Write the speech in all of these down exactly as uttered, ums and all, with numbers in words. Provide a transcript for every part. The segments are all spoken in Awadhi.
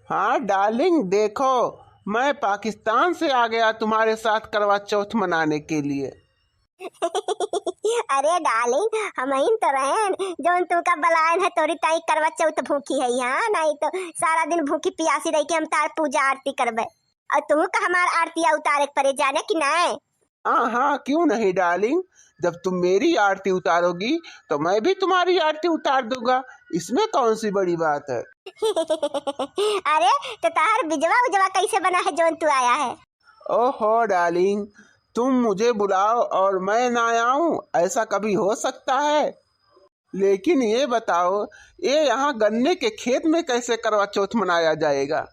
हाँ डार्लिंग, देखो, मैं पाकिस्तान से आ गया तुम्हारे साथ करवा चौथ मनाने के लिए। अरे डार्लिंग, हमहिन तो रहेन जौन तुमका बलायन है, तोरी ताई करवा चौथ भूखी है यहाँ, नहीं तो सारा दिन भूखी पियासी रही के हम तार पूजा आरती करबे। और तू का हमार आरती उतारे के परे जाने कि नहीं? हाँ हाँ, क्यों नहीं डार्लिंग, जब तुम मेरी आरती उतारोगी तो मैं भी तुम्हारी आरती उतार दूंगा, इसमें कौन सी बड़ी बात है? अरे, तो तार बिजवा उजवा कैसे बना है जौन तू आया है? ओहो डार्लिंग, तुम मुझे बुलाओ और मैं ना आऊं, ऐसा कभी हो सकता है? लेकिन ये बताओ, ये यहाँ गन्ने के खेत में कैसे करवा चौथ मनाया जाएगा?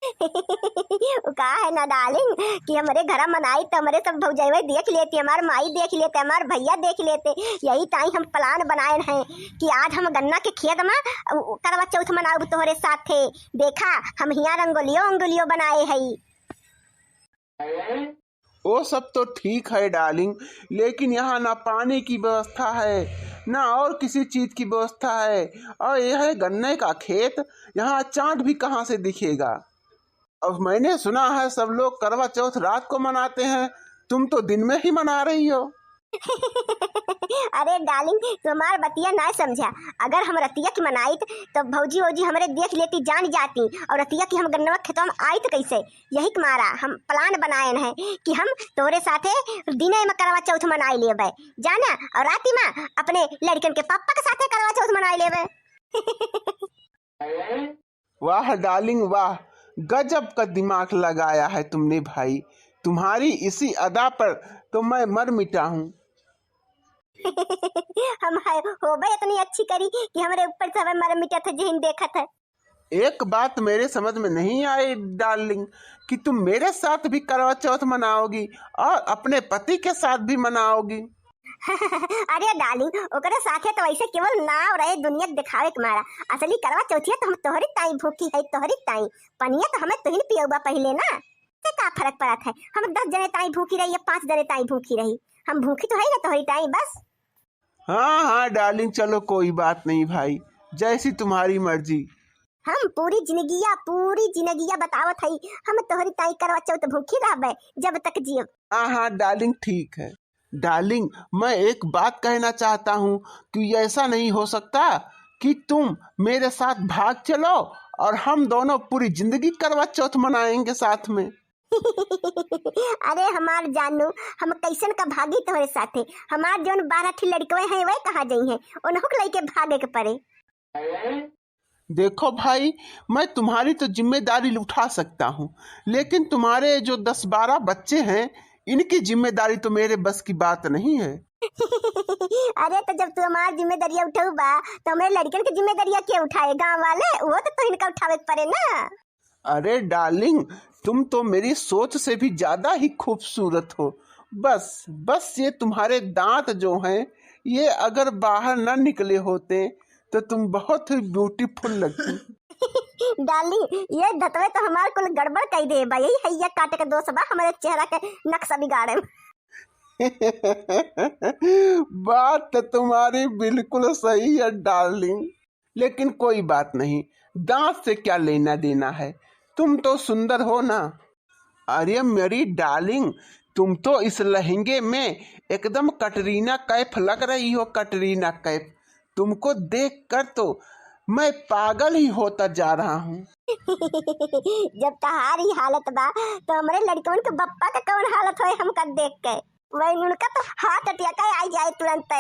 उ का है ना डार्लिंग कि हमरे घर मनाई तो हमरे सब भौजैवे देख लेते, हमार माई देख लेते, हमार भैया देख लेते। यही ताई हम प्लान बनाए हैं कि आज हम गन्ना के खेत में उ, करवा चौथ मनाउब तोहरे साथे। देखा, हम हियाँ रंगोलियो अंगोलियो बनाए हई। वो सब तो ठीक है डार्लिंग, लेकिन यहाँ ना पानी की व्यवस्था है, ना और किसी चीज की व्यवस्था है, और यह है गन्ने का खेत, यहाँ चांद भी कहाँ से दिखेगा? अब मैंने सुना है सब लोग करवा चौथ रात को मनाते हैं, तुम तो दिन में ही मना रही हो। अरे डार्लिंग, तू हमार बतिया ना समझा। अगर हम रतिया की मनाइत तो भौजी वौजी हमरे देख लेती, जान जाती, और रतिया की हम गन्नवा खेतवा में आइत कैसे? यही के मारा हम प्लान बनायन है कि हम तोरे साथे दिने में करवा चौथ मनाई लेबे, जाना, और राती में अपने लड़कन के पापा के साथे करवा चौथ मनाई लेबे। वाह डार्लिंग वाह, गजब का दिमाग लगाया है तुमने भाई। तुम्हारी इसी अदा पर तो मैं मर मिटा हूँ। हम है, होबे इतनी अच्छी करी कि हमरे ऊपर से हमें मर मिटत है, जेहिन देखत है। एक बात मेरे समझ में नहीं आई डार्लिंग, कि तुम मेरे साथ भी करवा चौथ मनाओगी और अपने पति के साथ भी मनाओगी। अरे डार्लिंग, ओकरे साथे तो वैसे केवल नाव रहे दुनिया के दिखावे के मारा। असली करवा चौथिया तो हम तोहरी ताई भूखी है, तोहरी ताई। पनिया तो हमें तुहिन पियौबा पहिले ना, से का फर्क पड़त है? हम दस जने ताई भूखी रही या पाँच जने ताई भूखी रही, हम भूखी तो है ना तोहरी ताई बस। हाँ हाँ डार्लिंग, चलो कोई बात नहीं भाई, जैसी तुम्हारी मर्जी। हम पूरी जिंदगिया, पूरी जिंदगिया बतावत हई, हम तोहरी ताई करवा चौथ भूखी रहबे जब तक जियब। हाँ हाँ डार्लिंग, ठीक है। डार्लिंग, मैं एक बात कहना चाहता हूँ कि ऐसा नहीं हो सकता कि तुम मेरे साथ भाग चलो और हम दोनों पूरी जिंदगी करवा चौथ मनाएंगे साथ में। अरे हमार जानू, हम कैसन का भागी तोहरे साथे? हमार जौन बारह ठी लड़कवे हैं, वह कहाँ जइहें? उन्हों के लइके भागे के पड़े। देखो भाई, मैं तुम्हारी तो जिम्मेदारी उठा सकता हूँ, लेकिन तुम्हारे जो दस बारह बच्चे हैं, इनकी जिम्मेदारी तो मेरे बस की बात नहीं है। अरे, तो जब तू हमार जिम्मेदारिया उठाऊ बा, तो हमरे लड़कन के जिम्मेदारिया के उठाए? गाँव वाले, वो तो, तो इनका उठावे के पड़े ना। अरे डार्लिंग, तुम तो मेरी सोच से भी ज्यादा ही खूबसूरत हो। बस, बस ये तुम्हारे दांत जो हैं, ये अगर बाहर ना निकले होते तो तुम बहुत ही ब्यूटीफुल लगती। डार्लिंग, ये दतवे तो हमार कुल गड़बड़ कई दे बा, यही हैया काटे के दोष बा, हमारे चेहरा के नक्शा बिगाड़े। बात तो तुम्हारी बिल्कुल सही है डार्लिंग, लेकिन कोई बात नहीं, दांत से क्या लेना देना है, तुम तो सुंदर हो ना। अरे मेरी डार्लिंग, तुम तो इस लहंगे में एकदम कटरीना कैफ लग रही हो, कटरीना कैफ। तुमको देख कर तो मैं पागल ही होता जा रहा हूँ। जब तहार ही हालत बा, तो हमरे लड़कवन के बप्पा का कौन हालत होए हमका देख के? वही उनका तो हार्ट अटैक आई जाए तुरंत।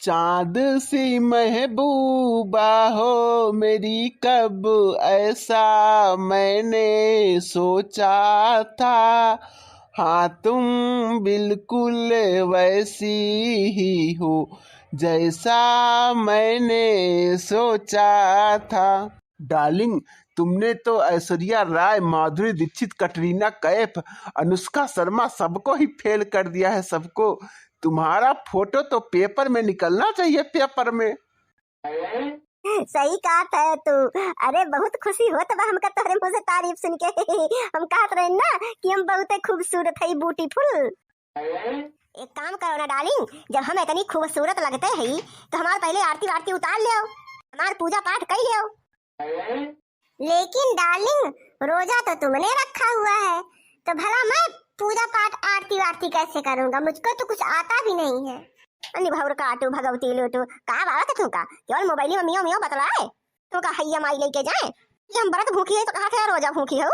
चांद सी महबूबा हो मेरी, कब ऐसा मैंने सोचा था। हाँ, तुम बिल्कुल वैसी ही हो जैसा मैंने सोचा था। डार्लिंग, तुमने तो ऐश्वर्या राय, माधुरी दीक्षित, कटरीना कैफ, अनुष्का शर्मा, सबको ही फेल कर दिया है, सबको। तुम्हारा फोटो तो पेपर में निकलना चाहिए, पेपर में। सही कहत है तू। अरे, बहुत खुशी होत बा हमका तोहरे मुँह से तारीफ सुन के। हम कहत रहे ना कि हम बहुते खूबसूरत है, ब्यूटीफुल। एक काम करो ना डार्लिंग, जब हम इतनी खूबसूरत लगते हई तो हमार पहले आरती वारती उतार लेओ, हमार पूजा पाठ कई लेओ। लेकिन डार्लिंग, रोजा तो तुमने रखा हुआ है, तो भला मैं पूजा पाठ, आरती वारती कैसे करूंगा? मुझको तो कुछ आता भी नहीं है। अनी भौर काटू, भगवती लूटू, का बात है तुमका? केवल मोबाइल में मियो मियो बतलाए। तुमका हैया माई लेके जाए कि हम व्रत भूखी है तो कहा थे रोजा भूखी हो?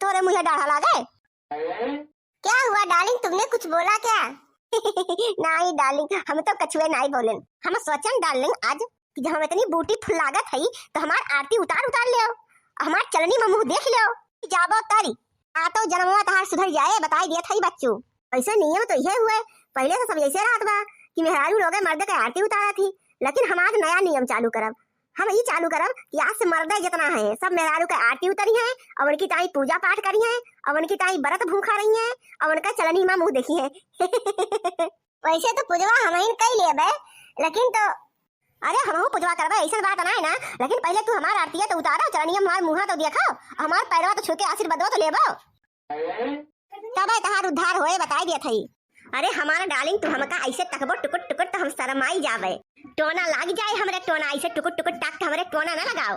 तोरे मुँहे डाढ़ा लागे। क्या हुआ डार्लिंग, तुमने कुछ बोला क्या? नहीं डार्लिंग, हम तो कछुए नहीं बोलेन। हम सोचन डार्लिंग आज कि जब हम इतनी ब्यूटीफुल लागत हई तो हमार आरती उतार उतार लेव, हमार चलनी में मुँह देख लेव। जाबो तारी, आ तो जन्मवा तहार सुधर जाए, बताई दिया था बच्चू। ऐसे नियम तो यह हुए, पहले से सब ऐसे रहत बा कि मेहरारू लोग मर्द के आरती उतारा थी, लेकिन हम आज नया नियम चालू करब। हम ई चालू करब कि आज से मर्दे जितना है, सब मेहरारू के आरती उतरी है और उनकी ताई पूजा पाठ करी है और उनकी ताई व्रत भूखा रही है और उनका चलनी में मुँह देखी है। वैसे तो पूजवा हम ही कई लेबे, लेकिन तो अरे हमहू पूजवा करबे, ऐसन बात ना है ना, लेकिन पहले तू हमार आरती तो उतारो, चलनिया हमार मुँह तो देखो, हमार पैरवा तो छू के आशीर्वादवा तो लेबो। तबे तहार उद्धार होए, बताई दिया थई। अरे हमारा डार्लिंग, तू हमका ऐसे तकबो टुकुर टुकुर तो हम शरमाई जावे। टोना लाग जाए हमरे टोना, ऐसे टुकुर टुकुर ताक के हमरे टोना ना लगाओ।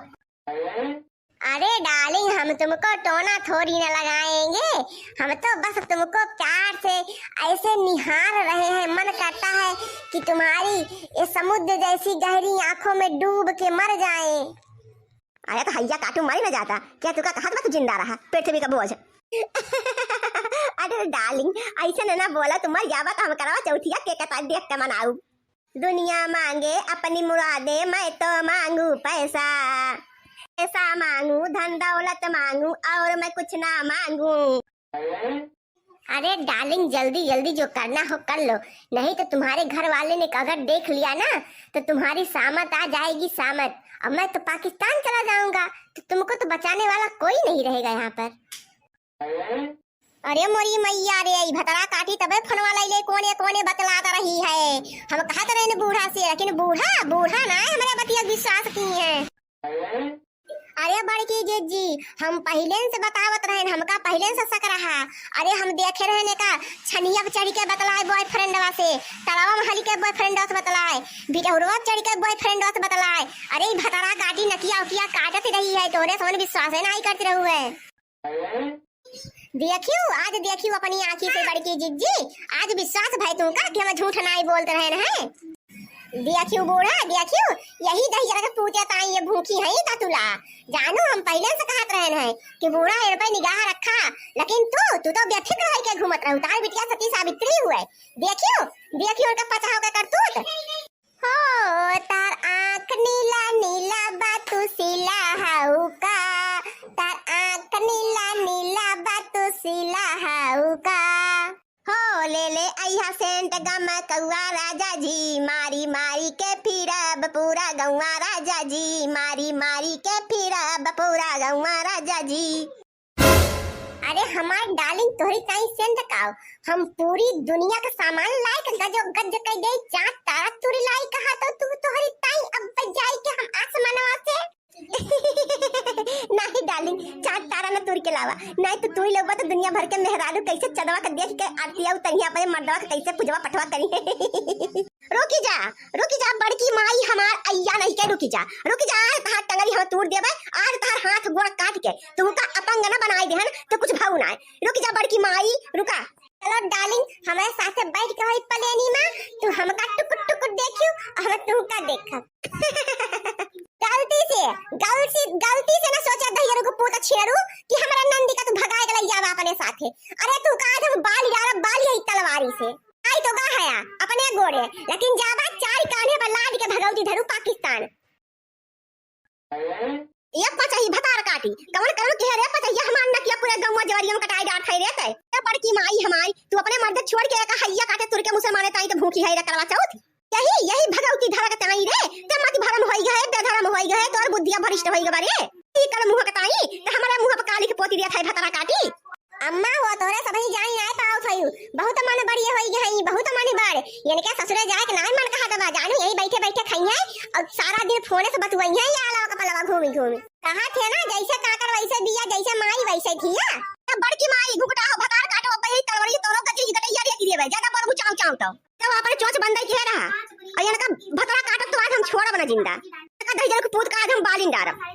अरे डार्लिंग, हम तुमको टोना थोड़ी ना लगाएंगे, हम तो बस तुमको प्यार से ऐसे निहार रहे हैं, मन करता है कि तुम्हारी ये समुद्र जैसी गहरी आंखों में डूब के मर जाएं। अरे तो हैया काटू, मरी न जाता क्या? तू का कहत बा तू जिंदा रहा, पृथ्वी का बोझ। अरे डार्लिंग, ऐसे न ना बोला, तू मर जाबा तो हम करवा चौथिया के कता देख के मनाऊ। दुनिया मांगे अपनी मुरादे, मैं तो मांगू पैसा। पैसा मांगू, धन दौलत मांगू, और मैं कुछ ना मांगू। अरे डार्लिंग, जल्दी जल्दी जो करना हो कर लो, नहीं तो तुम्हारे घर वाले ने अगर देख लिया ना तो तुम्हारी सामत आ जाएगी, सामत। अब मैं तो पाकिस्तान चला जाऊंगा, तो तुमको तो बचाने वाला कोई नहीं रहेगा यहाँ पर। अरे मोरी मैया रे, ई भतरा काटी तबे फोनवा लैले, कोने कोने बतलात रही है। हम कहत रहन बूढ़ा से, लेकिन बूढ़ा, बूढ़ा ना है, हमरे बतिया विश्वास की है। अरे बड़की जिज्जी, हम पहिलेन से बतावत रहन, हमका पहिलेन से शक रहा। अरे हम देखे रहन एका छनिया पे चढ़ के बतलाए बॉयफ्रेंडवा से, तड़वा में हली के बॉयफ्रेंडवा से बतलाए, बिटौरवा पे चढ़ के बॉयफ्रेंडवा से बतलाए। अरे ई भतरा काटी नकिया उकिया काटत रही है, तोरे सोन विश्वास है नाही करत रहू है। देखियो, आज देखियो अपनी आँखी से बड़की जिज्जी, आज विश्वास भय तुमका कि हम झूठ नाई बोलत रहन है। देखियो बूढ़ा, देखियो, यही दहिजरा के पूते ताई ये भूखी है ततुला। जानू, हम पहिले से कहत रहन है कि बूढ़ा इन पे निगाह रखा, लेकिन तू, तू तो बेफिक्र होई के घूमत रहू, तार बिटिया सती सावित्री हुए। देखियो, देखियो उनका पचाव के करतूत। हो, तार आँख नीला नीला बा, तू सीला हऊ का? तार आँख नीला नीला बा, तू सीला हऊ का? हो, ले ले अइहा सेंट गमकउआ राजा जी, मारी मारी के फिरब पूरा गउआ राजा जी, मारी मारी के फिरब पूरा गउआ राजा जी। अरे हमार डार्लिंग, तोहरी ताई सेंध काव, हम पूरी दुनिया का सामान लाए के गजो गज कई दे, चाँद तारा तुरी लाई कहा तो तू तोहरी ताई अब जाई के हम आसमानवा से। नहीं डार्लिंग, चाँद तारा न तुर के लावा, नहीं तो तुरी लोग तो दुनिया भर के मेहरारू कैसे चंदवा के देख के आरतिया उतरिया, अपने मर्दवा के कैसे पूजवा पठवा करी। रुकी जा, रुकी जा, बड़की माई हमार अइया नहीं के, रुकी जा, रुकी जा, आज तहार टंगरी हम तूर देबे, आज तहार हाथ गोड़ काट के तुमका अपंग न बनाई देहन, तो कुछ भाऊ ना है। रुकी जा बड़की माई, रुका। चलो डार्लिंग, हमारे साथे बैठ के होई पलेनी माँ, तू हमका टुकुर टुकुर देखियो, हम तुमका देखब। गलती से, गलती, गलती से ना सोचा दहिजरू को पूत छिनरू कि हमरा नंदी का तू भगाए के लई जावा अपने साथे। अरे तू का आज हम बाली डालब, बाली है तलवारी से। आई तो गा हया अपने गोड़े, लेकिन जाबा चार कान्हे पर लाद के भगौती धरू पाकिस्तान। ये पचही भतार काटी, कवन कवन के रे पचही, ये हमार नकिया पूरे गौवा जवरिया में कटाई डार खाई रहते। ये बड़की माई हमारी, तू अपने मर्द छोड़ के एका हैया काटे तुर के मुसलमाने ताई तो भूखी है रे करवा चौथ। यही, यही भगौती धरा के ताई रे, ते मति भरम होई गए, बेधरम होई गए, तोर बुद्धिया भ्रष्ट होई गए रे। ई कर मुँह के ताई, ते हमारे मुँह पे काली के पोती दिया था भतार काटी। अम्मा हो तोहरे सबही जाई नाय पावत हयू, बहुत मन बढ़िया होई गई, बहुत मन बढ़। इनके ससुरे जाए के नाय मन कहा दबा, जानू यही बैठे बैठे खाई है और सारा दिन फोने से बतुआई है, ये आला का पलवा घूमी घूमी। कहा थे ना जैसे काकर वैसे बिया, जैसे माई वैसे धिया। ए बड़की माई घुघटा हो भतार काटो, अब यही तलवरी तोरो गजरी की गटैया रे की देवे, ज्यादा बड़बू चाव चाव तो। तब अपन चोंच बंदई के रहा, और इनका भतार काटब तो आज हम छोड़ब ना जिंदा। का दहिजर के पूत का आज हम बालिन डारब।